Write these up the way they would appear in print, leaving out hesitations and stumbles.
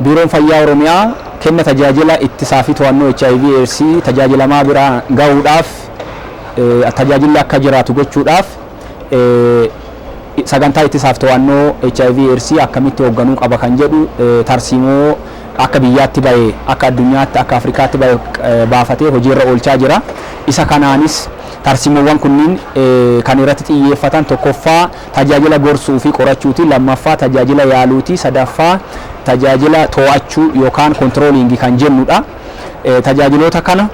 Biiroon Fayyaa Oromiyaa kenna tajaajila ittisaa fi to'annoo HIV AIDS tajaajilamaa biraa gahuudhaaf, tajaajilli akka jiraatu gochuudhaaf, sagantaa ittisaaf to'annoo HIV AIDS akkamitti hoogganuu qaba kan jedhu tarsiimoo akka biyyaatti bahe, akka addunyaatti, akka Afrikaatti bahe baafatee hojiirra oolchaa jira. Isa kanaanis tarsiimoowwan kunniin kan irratti xiyyeeffatan tokkoffaa tajaajila gorsuu fi qorachuuti, lammaffaa tajaajila yaaluuti, sadaffaa tajaajila to'achuu yookaan controlling kan jennudha. Tajaajiloota kana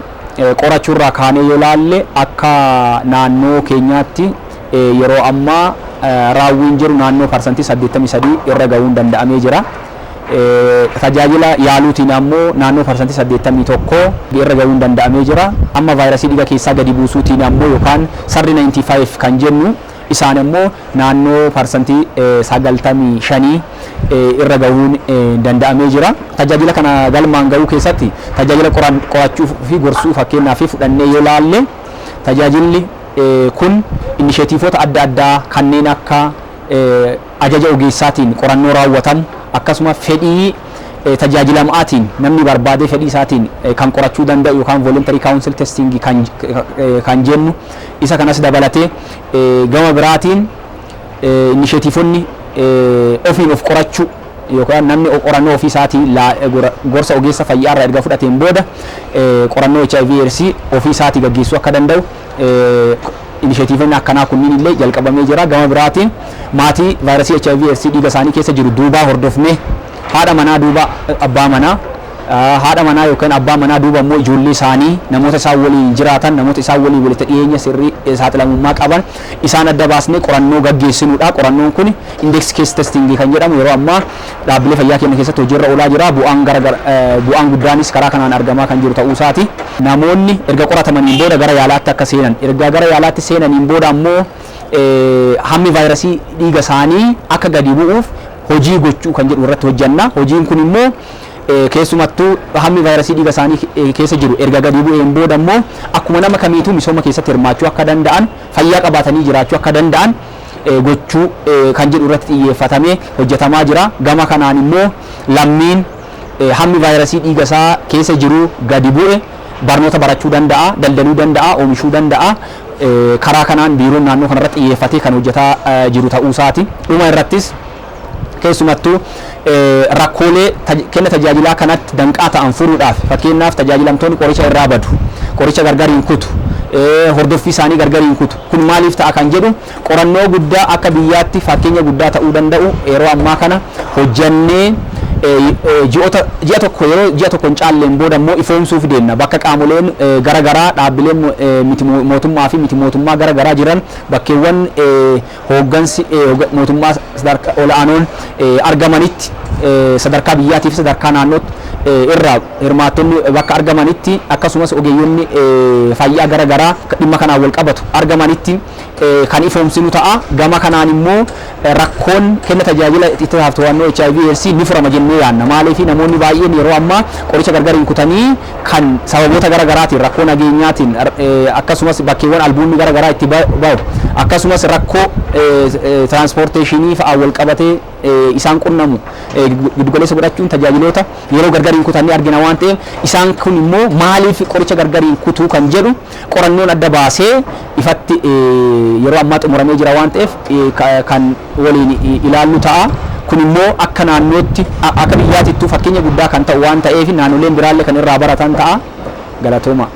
qorachuurraa kaanee yoo laalle, akka naannoo keenyaatti yeroo ammaa raawwiin jiru naannoo 83% irra gahuun danda'amee jira. Tajaajila yaaluutiin ammoo naannoo 81% irra gahuun danda'amee jira. Amma vaayirasii dhiiga keessaa gadi buusuutiin ammoo yookaan sarri 95 kan jennu isaan immoo naannoo 95% irra gahuun danda'amee jira. Tajaajila kana galmaan gahuu keessatti tajaajila qorachuu fi gorsuu fakkeenyaaf fudhannee yoo laalle, tajaajilli kun initiativeoota adda addaa kanneen akka ajaja ogeessaatiin qorannoo raawwatamu, akkasuma fedhii tajaajilamaatiin namni barbaadee fedhii isaatiin kan qorachuu danda'u yookaan voluntary counsel testing kan jennu isa kanas dabalatee, gama biraatiin initiativeonni ofiin of qorachuu yookaan namni qorannoo ofii isaatii gorsa ogeessa fayyaa irraa erga fudhateen booda qorannoo HIV AIDS ofii isaatii gaggeessuu akka danda'u initiativeonni akkanaa kunniin illee jalqabamee jira. Gama biraatiin maatii vaayirasii HIV AIDS dhiiga isaanii keessa jiru duubaa hordofnee, haadha manaa duuba abbaa manaa, haadha manaa yookaan abbaa manaa duuba immoo ijoollee isaanii, namoota isaan waliin jiraatan, namoota isaan waliin walitti dhiyeenya sirrii saaxilamummaa qaban isaan adda baasnee qorannoo gaggeessinudha. Qorannoon kun index case testing kan jedhamu yeroo ammaa dhaabbilee fayyaa keenya keessatti hojiirra oolaa jira. Bu'aan gara bu'aan guddaanis karaa kanaan argamaa kan jiru ta'uu isaati. Namoonni erga qoratamaniin booda gara yaalaatti akka seenan, erga gara yaalaatti seenaniin booda ammoo hammi vaayirasii dhiiga isaanii akka gadi bu'uuf hojii gochuu kan jedhu irratti hojjanna. Hojiin kun immoo keessumattuu hammi vaayirasii dhiiga isaanii keessa jiru erga gadi bu'een booda immoo akkuma nama kamiituu misooma keessatti hirmaachuu akka danda'an, fayyaa qabaatanii jiraachuu akka danda'an gochuu kan jedhu irratti xiyyeeffatamee hojjetamaa jira. Gama kanaan immoo lammiin hammi vaayirasii dhiiga isaa keessa jiru gadi bu'e barnoota barachuu danda'a, daldaluu danda'a, oomishuu danda'a. Karaa kanaan biiroon naannoo kanarratti xiyyeeffatee kan hojjetaa jiru ta'uu isaati. Dhuma irrattis keessumattuu rakkoolee kenna tajaajilaa kanatti danqaa ta'an furuudhaaf, fakkeenyaaf tajaajilamtoonni qoricha irraa badu, qoricha gargar hin kutu, hordoffii isaanii gargar hin kutu. Kun maaliif ta'a kan jedhu qorannoo guddaa akka biyyaatti fakkeenya guddaa ta'uu danda'u yeroo ammaa kana hojjannee ji'oota ji'a tokko, yeroo ji'a tokko hin caalleen booda immoo ifoomsuuf deemna. Bakka qaamoleen gara garaa, dhaabbileen miti mootummaa fi miti mootummaa gara garaa jiran, bakkeewwan hooggansi mootummaa sadarkaa ol'aanoon argamanitti, sadarkaa biyyaatii fi sadarkaa naannootti irraa hirmaattonni bakka argamanitti, akkasumas ogeeyyonni fayyaa gara garaa dhimma kanaan wal qabatu argamanitti kan ifoomsinu ta'a. Gama kanaan immoo rakkoon kenna tajaajila ittisaaf to'annoo HIV AIDS ni furama jennee yaadna. Maaliif, namoonni baay'een yeroo ammaa qoricha gargar hin kutanii kan sababoota gara garaatiin, rakkoo nageenyaatiin, akkasumas bakkeewwan albuunni gara garaa itti bahu, akkasumas rakkoo transportation fa'aa wal qabatee isaan qunnamu giddugaleessa godhachuun tajaajiloota yeroo gargar hin kutanii argina waan ta'eef, isaan kun immoo maaliif qoricha gargar hin kutuu kan jedhu qorannoon adda baasee ifatti yeroo ammaa xumuramee jira waan ta'eef kan waliin ilaallu ta'a. Kun immoo akka naannootti, akka biyyaatittuu fakkeenya guddaa kan ta'u waan ta'eef naannoleen biraallee kan irraa baratan ta'a. Galatooma.